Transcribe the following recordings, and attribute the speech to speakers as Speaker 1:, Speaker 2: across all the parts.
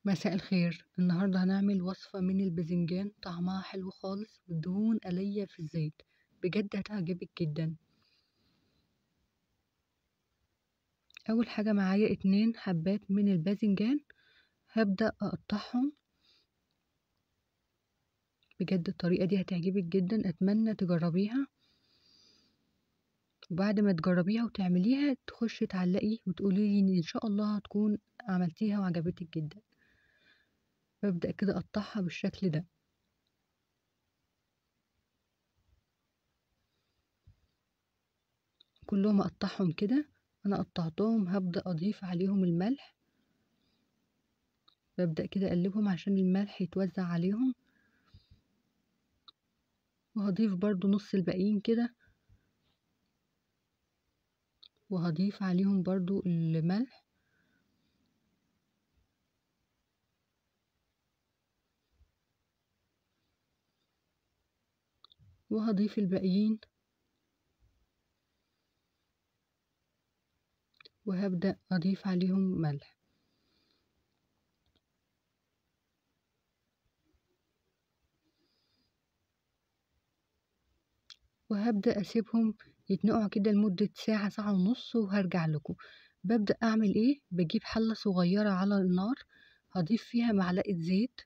Speaker 1: مساء الخير. النهاردة هنعمل وصفة من الباذنجان طعمها حلو خالص بدون قلية في الزيت، بجد هتعجبك جدا. اول حاجة معايا 2 حبات من الباذنجان، هبدأ اقطعهم. بجد الطريقة دي هتعجبك جدا، اتمنى تجربيها. وبعد ما تجربيها وتعمليها تخشي تعلقي وتقولي لي ان شاء الله هتكون عملتيها وعجبتك جدا. ببدأ كده اقطعها بالشكل ده. كلهم اقطعهم كده. انا قطعتهم، هبدأ اضيف عليهم الملح. ببدأ كده اقلبهم عشان الملح يتوزع عليهم، وهضيف برضو نص الباقيين كده، وهضيف عليهم برضو الملح. وهضيف الباقيين، وهبدأ أضيف عليهم ملح. وهبدأ أسيبهم يتنقعوا كده لمدة ساعة، ساعة ونص، وهرجع لكم. ببدأ أعمل إيه؟ بجيب حلة صغيرة على النار، هضيف فيها معلقة زيت،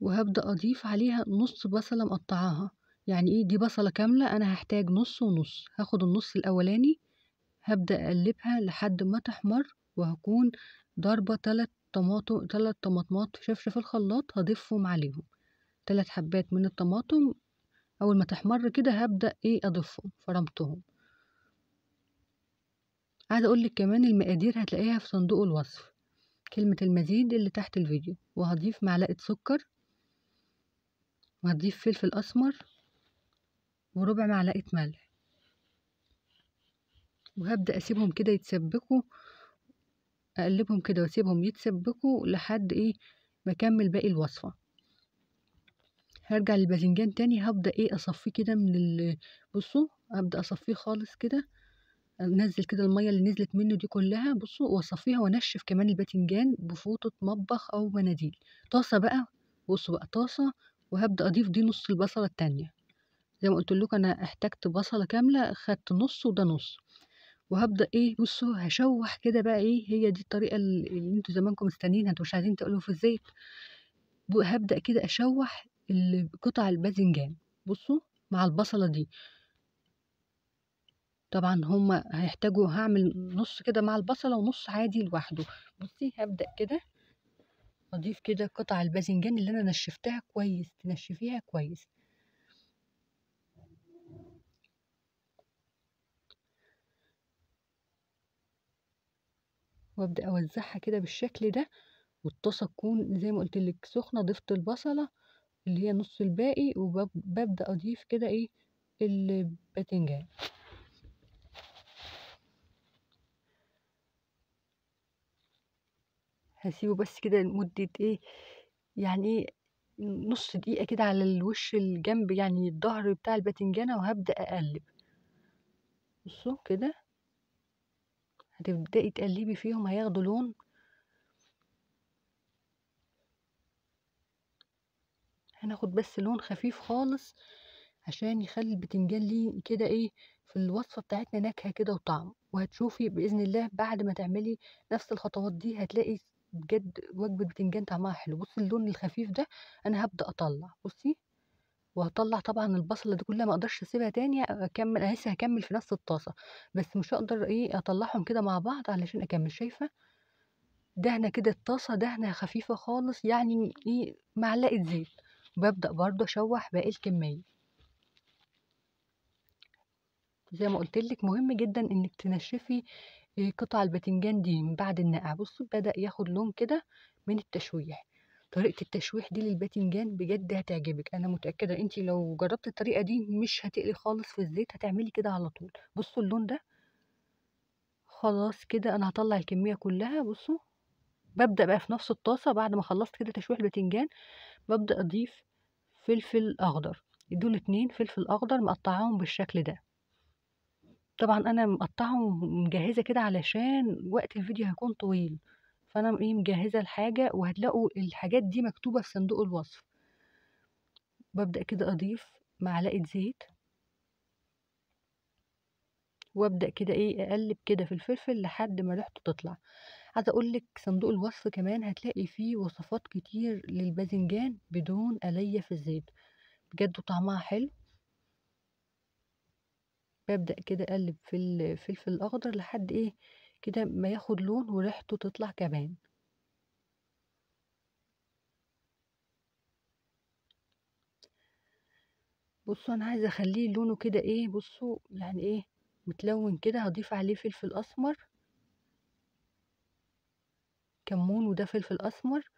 Speaker 1: وهبدأ أضيف عليها نص بصلة مقطعاها. يعني إيه دي؟ بصلة كاملة، أنا هحتاج نص ونص. هاخد النص الأولاني هبدأ أقلبها لحد ما تحمر، وهكون ضاربة 3 طماطمات شفشة في الخلاط، هضيفهم عليهم. 3 حبات من الطماطم. أول ما تحمر كده هبدأ إيه أضيفهم، فرمتهم. عايزة أقولك كمان المقادير هتلاقيها في صندوق الوصف، كلمة المزيد اللي تحت الفيديو. وهضيف معلقة سكر، وهضيف فلفل أسمر، وربع معلقة ملح. وهبدأ أسيبهم كده يتسبكوا، أقلبهم كده وأسيبهم يتسبكوا لحد إيه ما أكمل باقي الوصفة. هرجع للباذنجان تاني، هبدأ إيه أصفيه كده من بصوا، هبدأ أصفيه خالص كده، أنزل كده المية اللي نزلت منه دي كلها، بصوا، وأصفيها وأنشف كمان الباذنجان بفوطة مطبخ أو مناديل. طاسة بقى، بصوا بقى طاسة، وهبدأ أضيف دي نص البصلة التانية. زي ما قلت لكم انا احتجت بصلة كاملة، خدت نص وده نص. وهبدأ ايه، بصوا هشوح كده بقى ايه، هي دي الطريقة اللي انتوا زمانكم مستنيينها، انتوا مش عايزين تقلوا في الزيت. هبدأ كده اشوح قطع الباذنجان، بصوا، مع البصلة دي. طبعا هما هيحتاجوا، هعمل نص كده مع البصلة ونص عادي لوحده. بصي هبدأ كده اضيف كده قطع الباذنجان اللي انا نشفتها كويس، تنشفيها كويس. وابدا اوزعها كده بالشكل ده، والطاسه تكون زي ما قلت لك سخنة. ضفت البصله اللي هي نص الباقي، وببدا اضيف كده ايه الباذنجان. هسيبه بس كده لمدة ايه، يعني ايه نص دقيقة كده على الوش الجنب، يعني الظهر بتاع الباذنجانه، وهبدا اقلب. بصوا كده هتبدأي تقلبي فيهم، هياخدوا لون. هناخد بس لون خفيف خالص عشان يخلي البتنجان ليه كده ايه في الوصفة بتاعتنا نكهة كده وطعم. وهتشوفي بإذن الله بعد ما تعملي نفس الخطوات دي هتلاقي بجد وجبة بتنجان طعمها حلو. بصي اللون الخفيف ده انا هبدأ اطلع، بصي، وهطلع طبعا البصله دي كلها، ما اقدرش اسيبها تاني اكمل، انا لسه هكمل في نفس الطاسه، بس مش هقدر ايه اطلعهم كده مع بعض علشان اكمل. شايفه دهنه كده الطاسه، دهنه خفيفة خالص، يعني ايه معلقه زيت. وببدا برضو اشوح باقي الكمية. زي ما قلت لك مهم جدا انك تنشفي قطع الباذنجان دي من بعد النقع. بصوا بدا ياخد لون كده من التشويح. طريقة التشويح دي للباذنجان بجد هتعجبك، انا متأكدة انت لو جربت الطريقة دي مش هتقلي خالص في الزيت، هتعملي كده على طول. بصوا اللون ده خلاص كده انا هطلع الكمية كلها. بصوا ببدأ بقى في نفس الطاسة بعد ما خلصت كده تشويح الباذنجان، ببدأ اضيف فلفل اخضر، دول 2 فلفل اخضر مقطعاهم بالشكل ده. طبعا انا مقطعه ومجهزه كده علشان وقت الفيديو هيكون طويل، فانا ايه مجهزة الحاجة، وهتلاقوا الحاجات دي مكتوبة في صندوق الوصف. ببدا كده اضيف معلقه زيت، وابدا كده ايه اقلب كده في الفلفل لحد ما ريحته تطلع. عايزه اقول لك صندوق الوصف كمان هتلاقي فيه وصفات كتير للباذنجان بدون قليه في الزيت، بجد طعمها حلو. ببدا كده اقلب في الفلفل الاخضر لحد ايه كده ما ياخد لون وريحته تطلع كمان. بصوا انا عايزه اخليه لونه كده ايه، بصوا يعني ايه متلون كده. هضيف عليه فلفل اسمر، كمون، وده فلفل اسمر،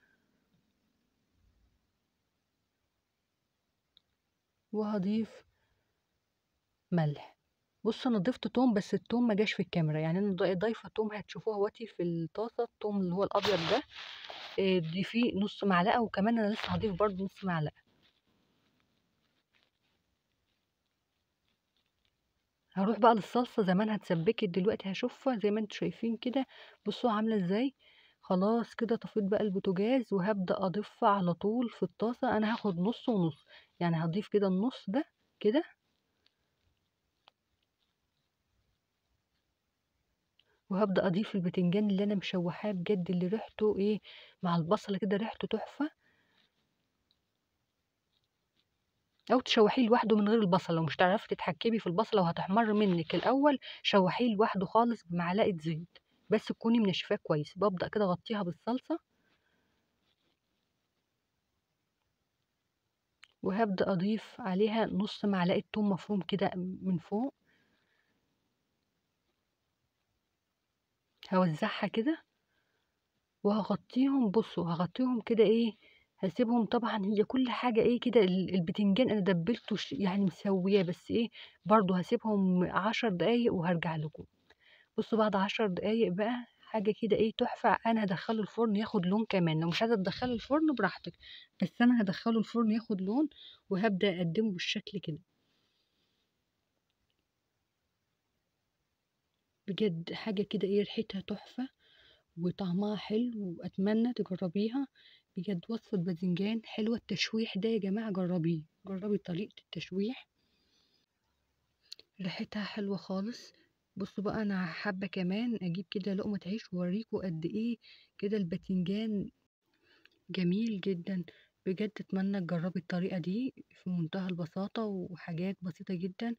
Speaker 1: وهضيف ملح. بصوا انا ضفت توم، بس التوم ما جاش في الكاميرا، يعني انا ضايفه توم هتشوفوها واتي في الطاسه، التوم اللي هو الابيض ده ضيفيه نص معلقه، وكمان انا لسه هضيف برضو نص معلقه. هروح بقى للصلصه زمان هتسبكت دلوقتي، هشوفها زي ما انتم شايفين كده. بصوا عامله ازاي. خلاص كده طفيت بقى البوتاجاز، وهبدا اضيفها على طول في الطاسه. انا هاخد نص ونص، يعني هضيف كده النص ده كده، وهبدا اضيف البتنجان اللي انا مشوحاه بجد، اللي ريحته ايه مع البصله كده، ريحته تحفة. او تشوحيه لوحده من غير البصله، لو مش تعرفي تتحكمي في البصله وهتحمر منك الاول، شوحيه لوحده خالص بمعلقه زيت، بس تكوني منشفاه كويس. ببدا كده اغطيها بالصلصه، وهبدا اضيف عليها نص معلقه ثوم مفروم كده من فوق. هوزعها كده وهغطيهم. بصوا هغطيهم كده ايه، هسيبهم. طبعا هي كل حاجة ايه كده، البتنجان انا دبلته يعني مسوياه، بس ايه برضو هسيبهم 10 دقايق وهرجع لكم. بصوا بعد 10 دقايق بقى حاجة كده ايه تحفة. انا هدخله الفرن ياخد لون كمان، لو مش عايزه تدخله الفرن براحتك، بس انا هدخله الفرن ياخد لون، وهبدا اقدمه بالشكل كده. بجد حاجة كده ايه ريحتها تحفة وطعمها حلو، واتمنى تجربيها بجد. وصفة باذنجان حلوة التشويح ده يا جماعة، جربيه، جربي طريقة التشويح، ريحتها حلوة خالص. بصوا بقى انا حابة كمان اجيب كده لقمة عيش واوريكم قد ايه كده الباذنجان جميل جدا بجد. اتمنى تجربي الطريقة دي في منتهى البساطة وحاجات بسيطة جدا،